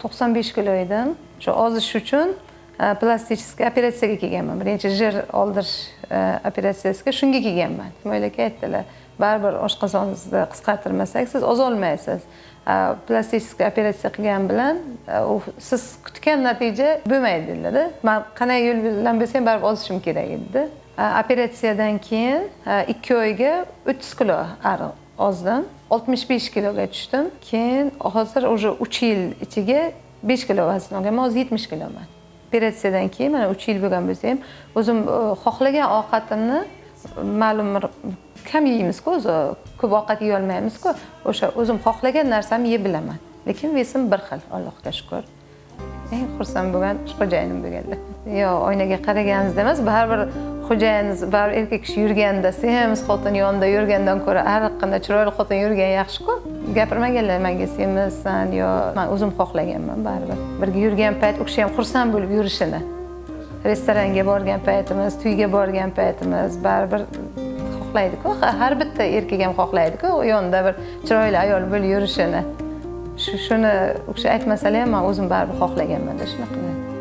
95 kilo edim. Shu ozish uchun plastik operatsiyaga kelganman. Birinchi жир oldirish operatsiyasiga shunga kelganman. Ismoil aka aytdilar: "Baribir oshqozoningizni qisqartirmasak, siz ozolmaysiz. Plastik operatsiya qilgan bilan u siz kutgan natija bo'lmaydi", dedilarda. Man qanday yo'l bilan bo'lsa ham baribir ozishim kerak edi. Operatsiyadan keyin 2 oyga 30 kilo ozdim, 65 kiloga tushdim. Keyin hozir уже 3 yil ichiga 5 kilo vazn olganman, hozir 70 kiloman. Operatsiyadan keyin mana 3 yil bo'lgan bo'lsa ham, o'zim xohlagan ovqatimni, ma'lum bir kam yeymizku o'zi, ko'p ovqat yeyolmaymizku, o'sha o'zim xohlagan narsamni yeb bilaman, lekin вес im bir xil, Allohga shukur. Eng xursand bo'lgan xo'jayinim bo'lganlar. Yo'q, oynaga qaraganimizda emas, baribir xo'jayiningiz, baribir erkak kishi yurganda, semiz xotin yonida yurgandan ko'ra ariqqina chiroyli xotin yurgan yaxshiku. Gapirmaganlar menga semizsan yo, man o'zim xohlaganman baribir birga yurgan payt u kishi ham xursand bo'lib yurishini. Restoranga borgan paytimiz, to'yga borgan paytimiz baribir xohlaydiku, har bitta erkak ham xohlaydiku yonida bir chiroyli ayol bo'lib yurishini. Shuni u kishi aytmasalar ham, man o'zim baribir xohlaganmanda shunaqa.